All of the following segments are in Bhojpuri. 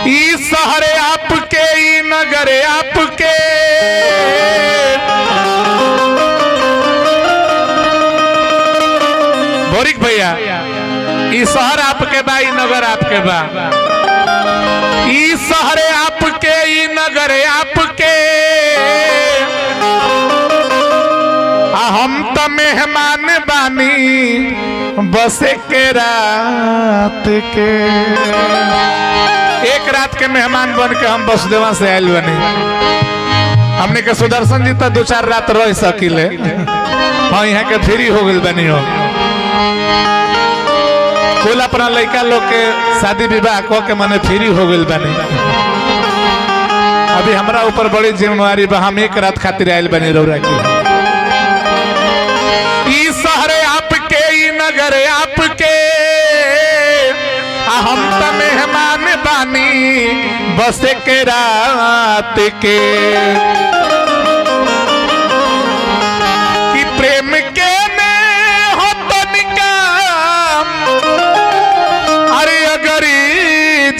ई शहर आपके, ई नगर आपके, बोरिक भैया ई शहर आपके बा, ई नगर आपके बा। ई शहर आपके, ई नगर आपके, आ हम तो मेहमान बानी बसे के रात के। एक रात के मेहमान बन के हम वसुदेवा से आयल बनी। हमने के सुदर्शन जी तो 2-4 रात रह सकीले, हाँ यहाँ के फ्री हो गई बनी हो। कुल अपना लड़का लोग के शादी विवाह कह के मने फ्री हो गई बनी। अभी हमरा ऊपर बड़ी जिम्मेवारी बा, हम एक रात खातिर आयल बनी रौरा की। ई शहर आपके, ई नगर आपके, आ हम तो मेहमान बानी बस के रात के। कि प्रेम के में हो तनिका, अरे अगर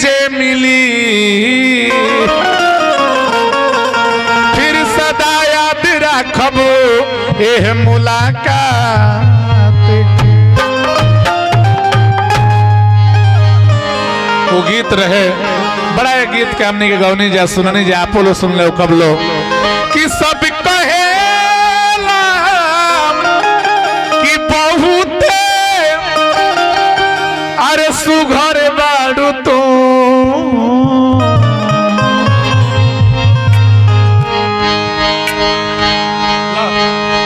जे मिली फिर सदा याद राखबो एह मुलाकात के। वो गीत रहे बड़ा ये गीत के हमने के गौनी जा सुननी जा, आपो लो सुन लो कब लो। कि सब कहेला कि बहुते अरे सुघर बाड़ू तू,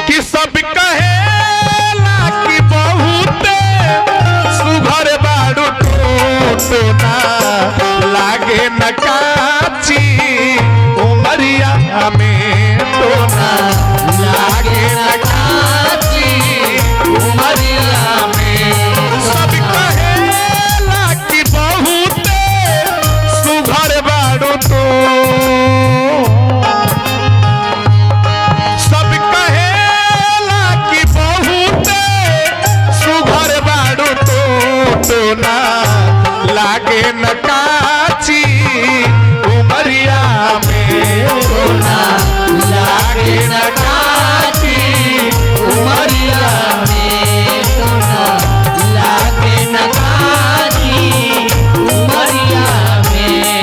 कि सब कहेला कि बहुते सुघर बाड़ू तू, तो ना लागे न काची उमरिया में, तो ना लागे न काची उमरिया में। सब कहेला कि बहुते सुघर बाड़ू तू, सब कहेला कि बहुते सुघर बाड़ू तू, तो ना लागे न काची उमरिया में, तो ना लागे न काची उमरिया में, तो ना लागे न काची उमरिया में।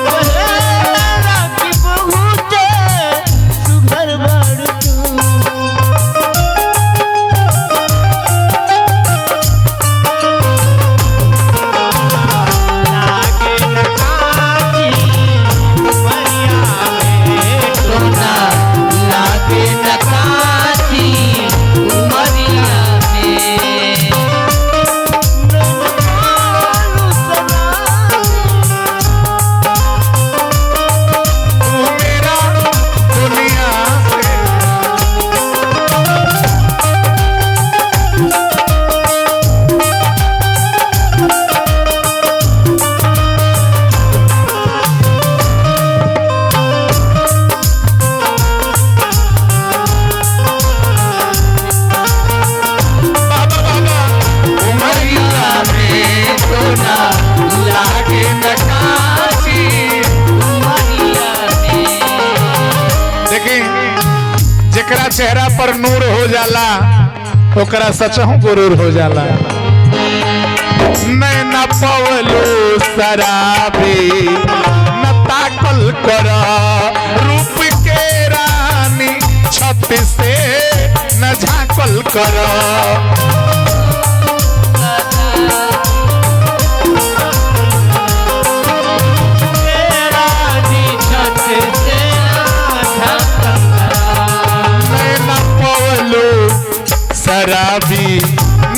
कहेला कि बहुते सुघर बाड़ू तू, लागे न काची उमरिया में, तो ना लागे न काची उमरिया में। नैन सदा तू मेरा दुनिया से। बाबा बाबा उमरिया में तो ना लागे न काची उमरिया में। देखी जेकरा चेहरा पर नूर हो जाला ओकरा सचहू गुरूर हो जाला। मैं न पवलू शराबी न ताकल कर, रूप के रानी छत से न झाकल कर। रानी छत से झांकल करा। मैं न पवलू शराबी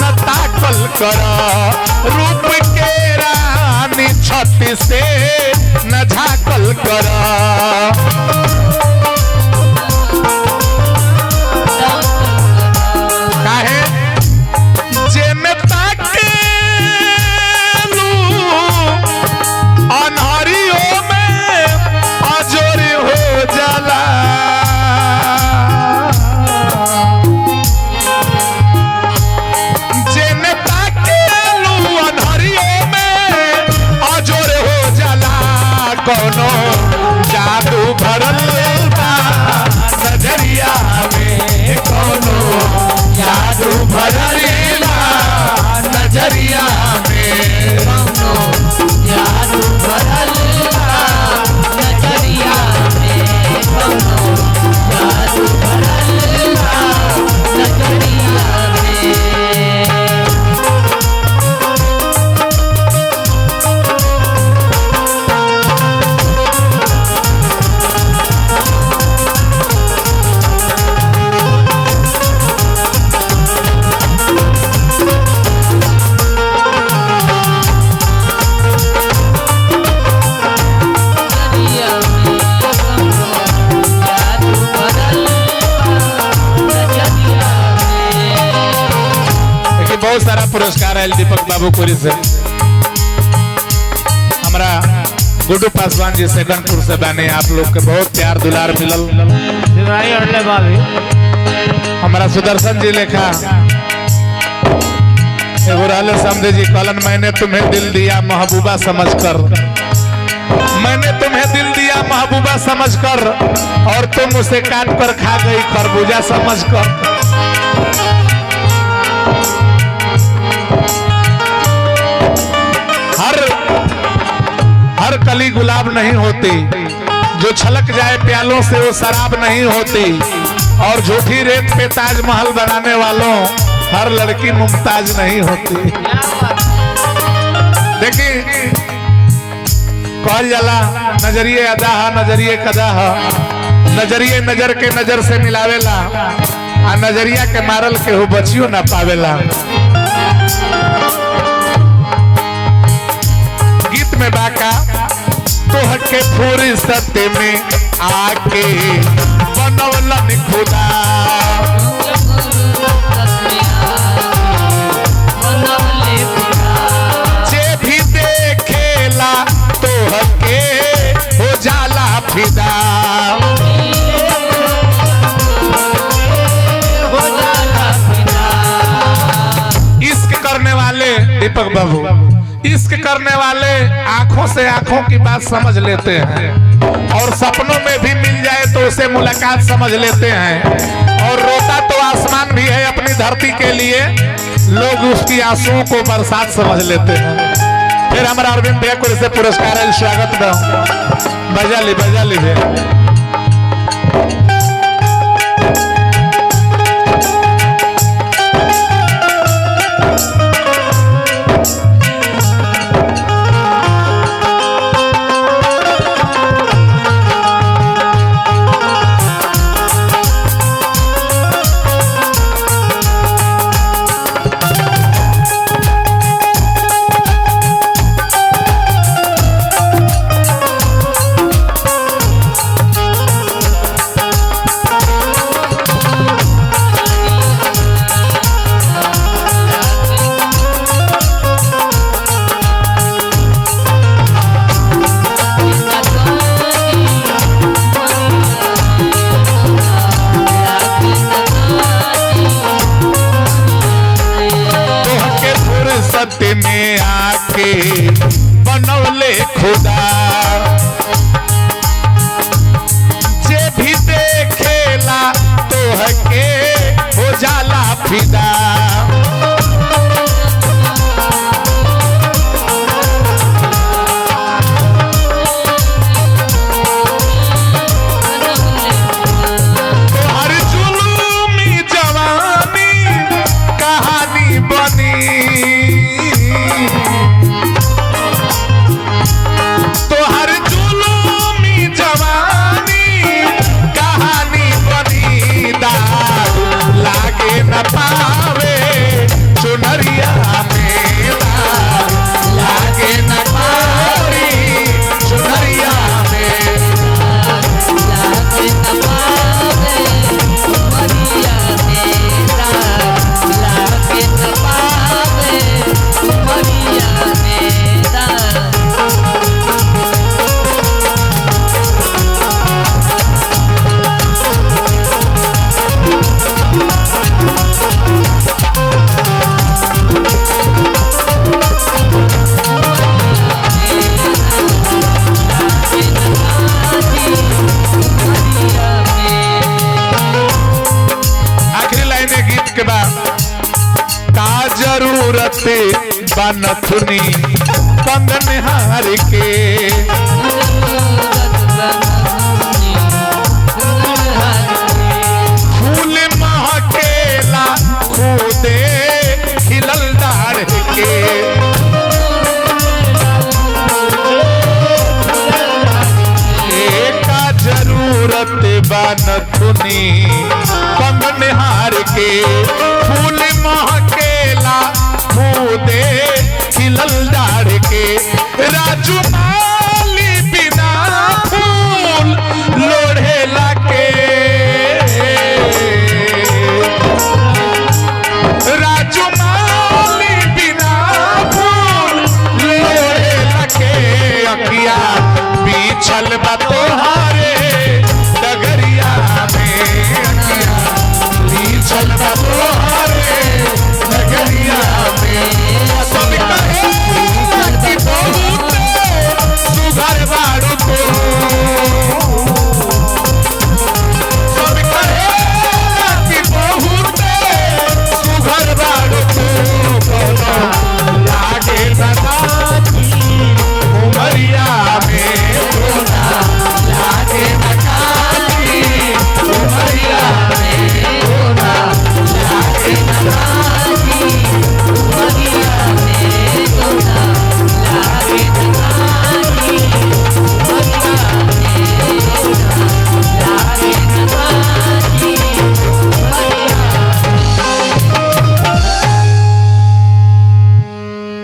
न ताकल कर, रूप के रानी छत से न झाकल कर। काहे जेने ताकेलू अन्हरियो में अजोर हो जाला। जेने ताकेलू अन्हरियो में कोनो जादू भरल बा नजरिया में, कोनो जादू भरल बा नजरिया में, कौनो जादू भरल बा नजरिया में, कौनो जादू भरल बा नजरिया में। नजरिया में कौनो जादू भरल बा नजरिया में। देखिए बहुत सारा पुरस्कार आयल दीपक बाबू कुरी से, हमारा गुड्डू पासवान जी सेकंडपुर से बाने, आप लोग के बहुत प्यार दुलार मिलल। बीमारी अड़ले बाबी। हमारा सुदर्शन जी लेखा एगो रहले समझे जी, कहलन मैंने तुम्हें दिल दिया महबूबा समझकर, मैंने तुम्हें दिल दिया महबूबा समझकर, और तुम उसे काट कर खा गई खरबूजा समझकर। हर हर कली गुलाब नहीं होती, जो छलक जाए प्यालों से वो शराब नहीं होती, और झूठी रेत पे ताजमहल बनाने वालों हर लड़की मुमताज नहीं होती। देखिए कहल जाला नजरिए अदा है नजरिए कदा है, नजरिए नजर के नजर से मिलावेला, आ नजरिया के मारल के हो बचियो ना पावेला। गीत में बाका तोह के फुर्सत में आके बनवलन खुदा, जे भी देखेला तोह के हो जाला फिदा। इश्क करने वाले दीपक बाबू, इश्क करने वाले आंखों से आंखों की बात समझ लेते हैं, और सपनों में भी मिल जाए तो उसे मुलाकात समझ लेते हैं, और रोता तो आसमान भी है अपनी धरती के लिए, लोग उसकी आंसुओं को बरसात समझ लेते हैं। फिर हमारा अरविंद भैया को इसे पुरस्कार है, स्वागत दो। बजा ली भैया। तोहके फुर्सत में आके बनौले खुदा, जे भी देखेला तोहके हो जाला फिदा। तोहर जुलूमी जवानी कहानी बनी, तोहर जुलूमी जवानी कहानी बनी, दाग लागे न पावे बनथुनी कंगन हार के। फूल महकेला खुदे खिलल डार के। का जरूरत बनथुनी कंगन हार के, फूल महकेला खुदे खिलल डार के। राजू